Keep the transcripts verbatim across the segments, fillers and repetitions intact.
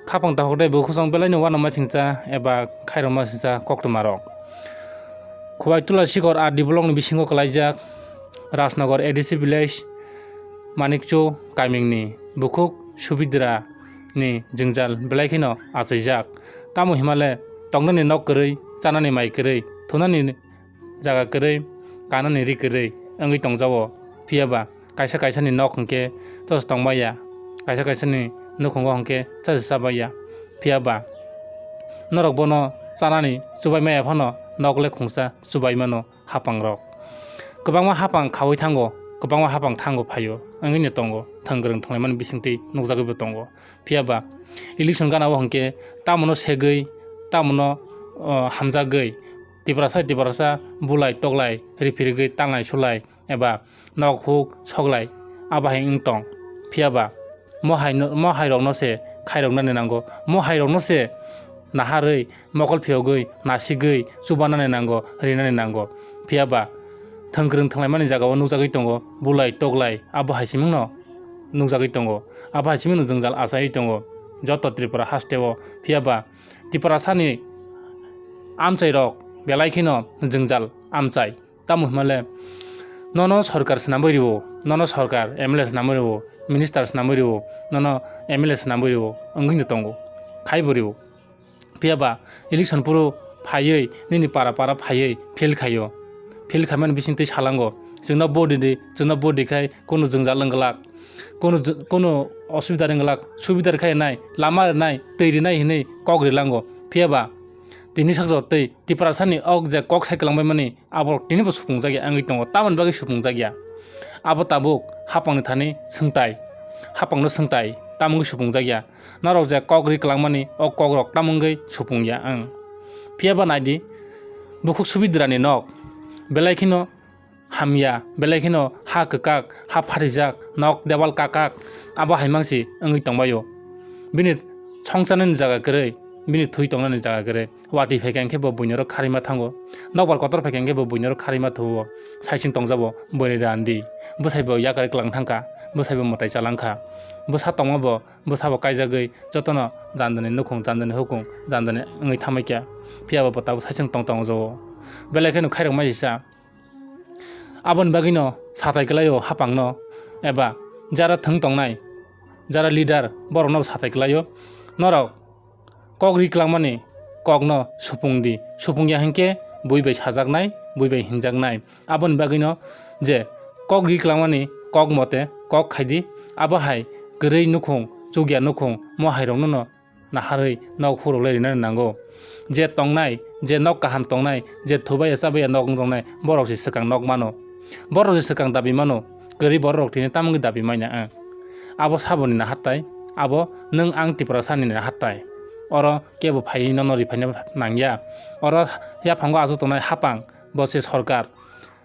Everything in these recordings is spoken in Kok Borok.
Khapang takhuk tei bukhusong belaino uanama singcha eba khairokma singcha koktwmarok. Khwbai Tula Sikor R D block ni bisingo kwlaijak Rajnagar A D C village Manikcho kamingni bukhuk Subidra ni jwngjal belai kheno achaijak. Tamo himale tongnani nok kwrwi, chanani mai kwrwi, thunani jaga kwrwi, kanani ri kwrwi wngwi tongjago. Phiya ba kaisa kaisani nok hwnkhe chos tongmaya, kaisa kaisani nukhungo hwnkhe chasi chabaiya. Phiya ba norok bono chanani chubaimaya phano nok le khungsa chubaimano hapangrok. Kwbangma hapang khaui thango, kwbangma hapang thango phaio, wngwino tongo, thwngwrwng thwnglaimani bisingtwi nukjagwibo tongo. Phiya ba election gana o hwnkhe tamono segwi, tamono, o, hamjagwi, Tiprasa Tiprasa bulai toklai, riphirigwi tanglai sulai, eba nok huk soklai, abo hai wng tong. Phiya ba mo hai no, mo hai rokno se khairoknani nango, mo hai rokno se naharwi, mokol phiyogwi, nasigwi, chubanani nango, rinani nango. Phiya ba thwngkwrwng thwnglaimani jagao nukjagwi tongo, bulai toklai, abo hai simingno nukjagwi tongo, abo hai simingno jwngjal achaiwi tongo joto Tripura hasteo. Phiya ba Tiprasani amchairok belai kheno jwngjal amchai. Tamo hwnmale nono sorkar swnamwi rwo, nono sorkar M L A swnamwi rwo, minister swnamwi rwo, nono M L A swnamwi rwo, wngwino tongo, khaibo rwo. Phiya ba election phuru phaiwi, nini para para phaiwi fail khaio, fail khaimani bisingtwi salango, chwngno vote ridi, chwngno vote rikhai kono jwngjal wng glak, kono jw-, kono osubida wng glak, subida rikhai nai, lama rinai, twi rinai hinwi kok rilango. Phiya ba tini sakjor tei Tiprasani ok je kok sai kwlangbaimani, aborok tinibo supungjakya wngwi tongo, tamoni bagwi supungjakya? Abo tabuk hapangni thani swngtai, hapangno swngtai, tamo wngwi supungjakya? Norok je kok ri kwlangmani, o kokrok tamo wngwi supungya wng? Phiya ba naidi, bukhuk Subidrani nok belai kheno hamya, belai kheno ha kwkak, ha phatijak, nok debal kakak, abo hai mangsi wngwi tongbaio. Bini songchanani jaga kwrwi, bini thwi tongnani jaga kwrwi. Watwi phaikha hwnkhe bo buinoro kharwi ma thango. Nokbar kotor phaikha hwnkhe bo buinoro kharwi ma thuo. Saichung tongjabo buini randi. Bwsaibo yakarwi kwlang thangkha. Bwsaibo mwtai chalangkha. Bwsa tongmabo, bwsabo kaijagwi jotono jandani nukhung, jandani hukung, jandani wngwi thamaikha. Phiya bo tabuk saichung tong tongjao. Belai kheno khairokma sisa. Aboni bagwino satai kwlaio hapangno, eba jara thwng tongnai, jara leader, borokno satai kwlaio. Norok kok ri kwlangmani kokno supung di. Supung ya hinkhe bui bai sajaknai, bui bai hinjaknai. Aboni bagwino je kok ri kwlangmani kok mote kok khai di, abo hai kwrwi nukhung, chukya nukhung, mo hai rokno no naharwi nok huroklai rinani nango. Je tongnai, je nok kaham tongnai, je thubaiya chabaiya nok wng tongnai, borok se swkang nok mano. Borok se swkang dabi mano. Kwrwi borok rok tini tamo wngwi dabi manya ang. Abo saboni nahartai, abo nwng ang Tiprasani nahartai. Oro kebo phaiwi nono riphaina nangya. Oro yaphango achuk tongnai hapang, bo se sorkar.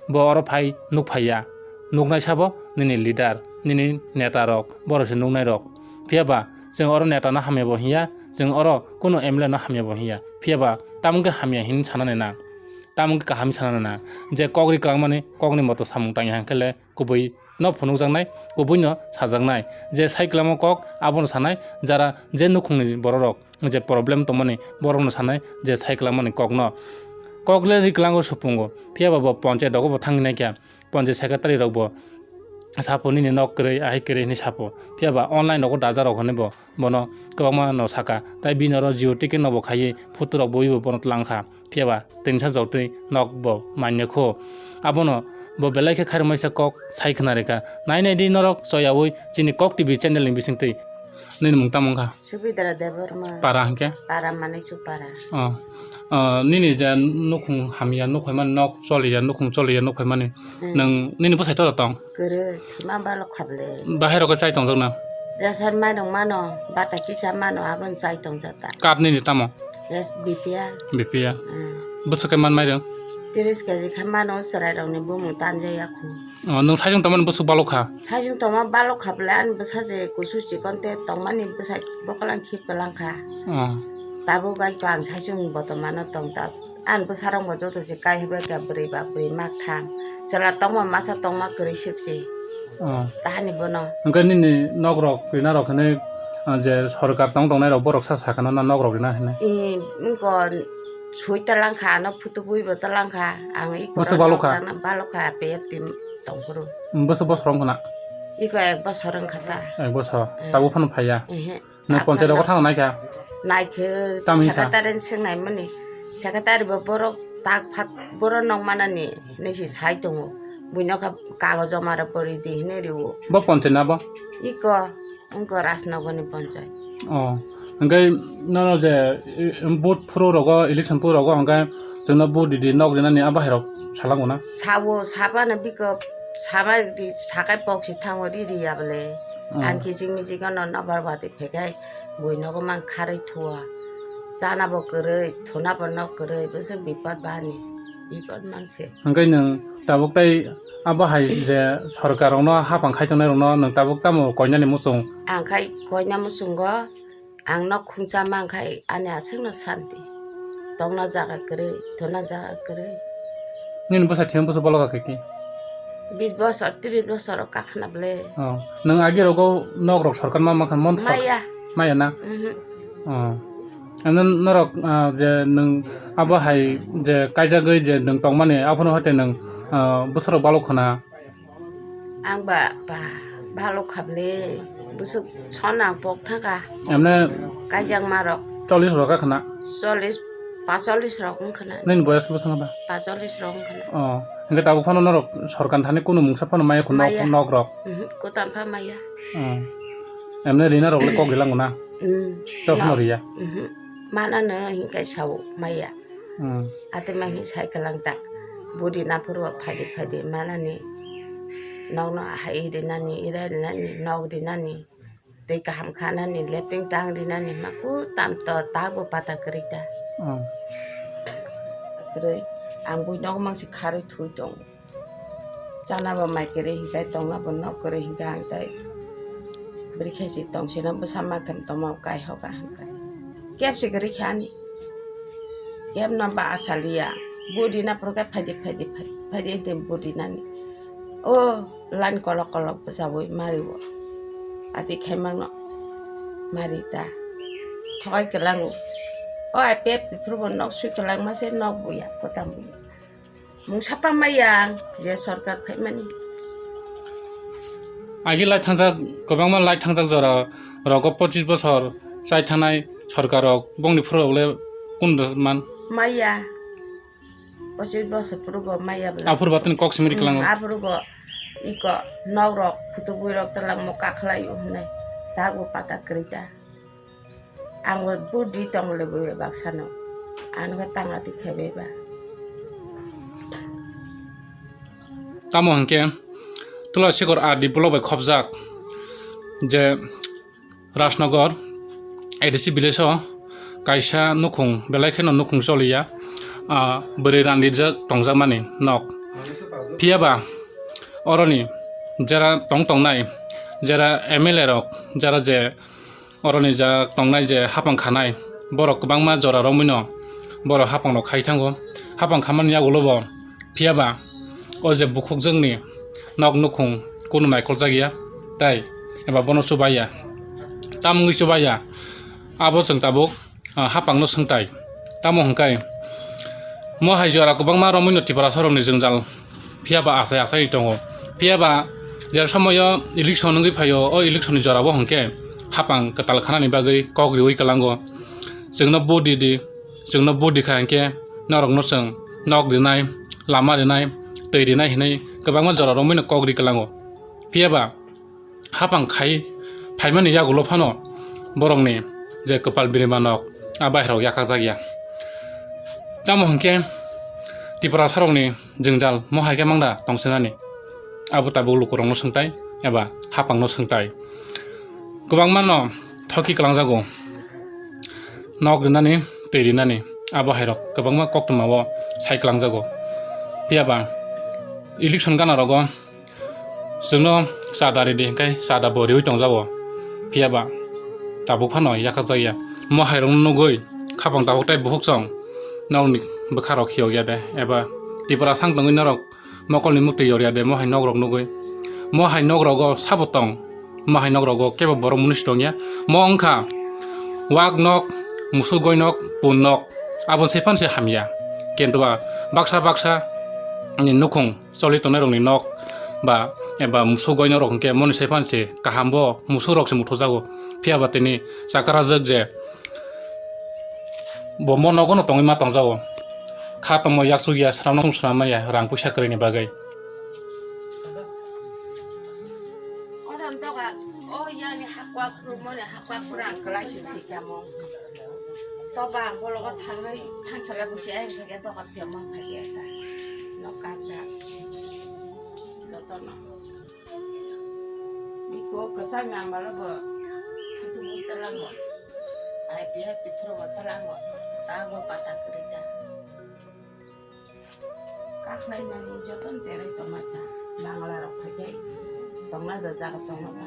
Bo oro phai nuk phaiya. Nuknai sabo nini leader, nini neta rok, borok se nuknai rok. Phiya ba chwng oro neta no hamya bo hinya, chwng oro kuno M L A no hamya bo hinya. Phiya ba tamo wngkhe hamya hinwi sanani nang, tamo wngkhe kaham sanani nang. Je kok ri kwlangmani kokni moto samung tangya hwnkhe le kubui no phunukjaknai, kubui no sajaknai. Je sai kwlangma kok abono sanai, jara je nukhungni borok rok je problem tongmani borokno sanai je sai kwlangmani kokno. Kok le ri kwlango supungo, phiya ba bo ponchayat rogo bo thangwi naikha, ponchayat secretary rok bo sapo nini nok kwrwi, ahai kwrwi hinwi sapo, phiya ba online rogo daja rok hinwi bo bono kwbangma no saka, tai bini oro jio ticket no bo khaiwi photo rok bo ui bo bono twlang kha. Phiya ba tinsa jotwi nok bo manya kho. Abono bo belai khe khairokmaisa kok sai khna rikha. Nai nai di norok choyaui chini Kok T V channel ni bisingtwi. Nini mung tamo wngkha? Subidra Debbarma. Para hwnkhe? Para Manikchu para. Oh. Oh, nini je nukhung hamya, nukhungmani nok choliya, nukhung choliya, nukhungmani. Hmm. Nwng nini bwsai to tong? Kwrwi, thwima balok kha ble. Bahai rok chai tongjak na? Ration mairok mano, bata kisa mano, aboni chai tongjak ta. Cup nini tamo? Res-, B P L. B P L. Hmm. Bwswk khe man mairok? Tiris K G khe mano, chwrairokni bumung tanjak ya khu. Oh, nwng saichung tongmani bwswk balok kha? Saichung tongma balok kha ble, ani bwsa je kusu chikon te tongmani bwsa bokol ang khip kwlang kha. Oh. Tabuk bai khe ang saichung botomano tong ta. Ani bwsarokbo joto se kai hwbai kha bwrwi ba bwrwi mak thang. Chwla tongma masa tongma kwrwi swk se. Oh. Tahani bono. Hwnkhe nini nok rok, kwina rok hinwi Ah, je sorkar tong tongnai rok borok sa sakha no na nok rok rina hinwi. I, wngkha sui talangkha, ano phutu bui bo talangkha. Ang i Bwswk korok balokha? Tangna balokha, P F T tongphuru. Bwswk bosor wngkha na? Iko ek bosor wngkha ta. Ek bosor. Hmm. Tabuk phano phaiya? Ehe. Nwng Aphano. Ponchai rogo thangna naikha? Naikhe. Tamni sa? Secretary ni swngnai mani. Secretary bo borok tak phat borok nok manani hinwi se sai tongo. Buino kha kagoz joma rok bo ridi hinwi rio. Bo ponchai na bo? Iko. Wngkha Rajnagarni ponchai. Oh, hwnkhe nono je, i, vote phuru rogo, election phuru rogo hwnkhe chwngno vote ridi, nok rinani abo hai rok salango na? Sao, sabana bikop, sabai di, sakai pok si thango ri ri ya bole. Oh. Ang kiching miching no nobar bati phekai, bui nogo mang kharwi thua. Chana bo kwrwi, thuna bo nok kwrwi, bwswk bipot bani, bipot manse. Hwnkhe nwng tabuk tei abo hai je sorkar rokno hapang khai tongnai rokno nwng tabuk tamo koinani muchung? Ang khai koina muchungo ang nok khungcha mang khai ani aswkno santi. Tongna jaga kwrwi, thuna jaga kwrwi. Nini bwsa thwima bwsa baloga khe ki? Bis bosor, tris bosor o kakhna ble. Oh, nwng agi rogo nok rok sorkar ma mankha mon Maya. Maya na? Mhm. Oh. Ano norok, ah, je nwng abo hai je kaijagwi je nwng tongmani, aphano hate nwng, ah, bwsarok balok khna? Ang ba, ba, balok kha ble, bwswk son ang pok thangkha. Emne Kaijak ma rok. Chollish rok khna? Chollish, pacholis rok wng khna. Nini boyas bwswk ba? Pacholis rok wng khna. Oh, hingke tabuk phano norok sorkar thani kunu mungsa phano maya khna nok, Maya. Nok rok? Mhm, kutam pha maya. Oh. Emne rina rok le kok rilang na? Mm. Tok no No. Riya. Mhm. Mana no hingkai sao maya. Hmm. Atema hi sai kalang ta. Budi na phuru phaidi phaidi manani. Nok no hai rinani, ira rinani, nok rinani. Tei kaham khanani, lepting tang rinani, maku tam to tak bo pata kwrwi ta. Hmm. Kwrwi. Ang bui nok mang si kharwi thui tong. Chana bo mai kwrwi hinkai, tongna bo nok kwrwi hinkai ang tai. Bwrwi khe si tong sino bwsa makhem tongma kai hoka hinkai. Kep si kwrwi kha ani. Kep no ba asaliya. Budi na phuru khe phaidi, phaidi, phaidi, phaidi hinti budi nani. O line kolok kolok bwsa bui mari bo. Ati khai mangno mari ta. Thokai kwlango. O ai pep phuru bo nok sui kwlang ma se nok buya, kotam buya. Mungsa pang maya ang je sorkar phaimani. Agi lai thangjak, kwbangma lai thangjak jora rogo pochis bosor chai thangnai sorkar rok bongni phuru rok le kun man? Maya. Pochis bosor phuru bo maya bwla. Aphuru bo tini kok simi Hmm, riklango. Aphuru bo iko nok rok, phutu bui rok twlang mo kakhlai o hwnwi. Dago pata kwrwi ta. Ang bo budi tong le bui baksa no. Ano khe tanga ti khe bai ba. Tamo hwnkhe Tulasikor R D block bai khopjak je Rajnagar A D C village o kaisa nukhung, belai kheno nukhung choliya, ah, bwrwi randijak tongjakmani nok. Phiyaba oroni jera tong tongnai, jera M L A rok, jera je oroni ja tongnai je hapang khanai, borok kwbangma jora romwino borok hapang rok khai thango. Hapang khamani yagulo bo phiyaba o je bukhukjwkni nok nukhung kunu naikholjakya tai eba bono chubaiya. Tamungwi chubaiya abo chwng tabuk, ah, hapangno swngtai. Tamo hwnkhe mo hai jora kwbangma romwino Tiprasarokni jwngjal phiyaba achai achai tongo. Phiyaba je somoio election wngwi phaio, o election ni jorao hwnkhe hapang kwtal khanani bagwi kok riwi kwlango. Chwngno vote di di, chwngno vote di kha hwnkhe norokno chwng nok rinai, lama rinai, twi rinai hinwi kwbangma jora romwino kok ri kwlango. Phiyaba hapang khai phaimani yagulo phano borokni je kwpal birima nok, a bairok yakhakjakya. Tamo hwnkhe Tiprasarokni jwngjal mo hai khe mangda tongsinani? Abo tabuk lukurokno swngtai eba hapangno swngtai. Kwbangmano thoki kwlangjago. Nok rinani, twi rinani, abo hairok kwbangma koktwmao sai kwlangjago. Phiyaba election gana rogo chwngno chada ridi hwnkhe chada bo riwi tongjago. Phiyaba tabuk phano yakhakjakya. Mo hairokno nugwi khapang tabuk tei bukhuk chwng nokni bwkharok khiyokya de, eba Tiprasa wng tongwi norok mokolni muktwi yorya de mo hai nokrok nugwi? Mo hai nokrogo sabo tong, Mahai nok rogo kebo borok munis tongya. Mo wngkha wak nok, musuk goi nok, pun nok. Abon se phan se hamya. Kento ba baksa baksa ni nukhung choli tongnai rokni nok ba eba musuk goi nok rok hwnkhe moni se phan se kaham bo musuk rok se muthujago. Phiya ba tini chakrajak je bo mo nogo no tongwi ma tongjago. Kha tongmo yaksuk ya sramno sramma ya rang puisa kwrwini bagwi. Odon doga, o yani hakwa kuru mone hakwa kuru ang kelai si thikamo. Toba ang bologo thangwi thangsala busi ayang thake doga piyama thake ta. No kacha. Jotono. Biko kesang amalo bo. Itu talango. Ai pia pitro bo talango. Tago pata kerita. Kakhlai nani joton terai tongma kha. Bangla rok phai tongna da jaga tongma ba.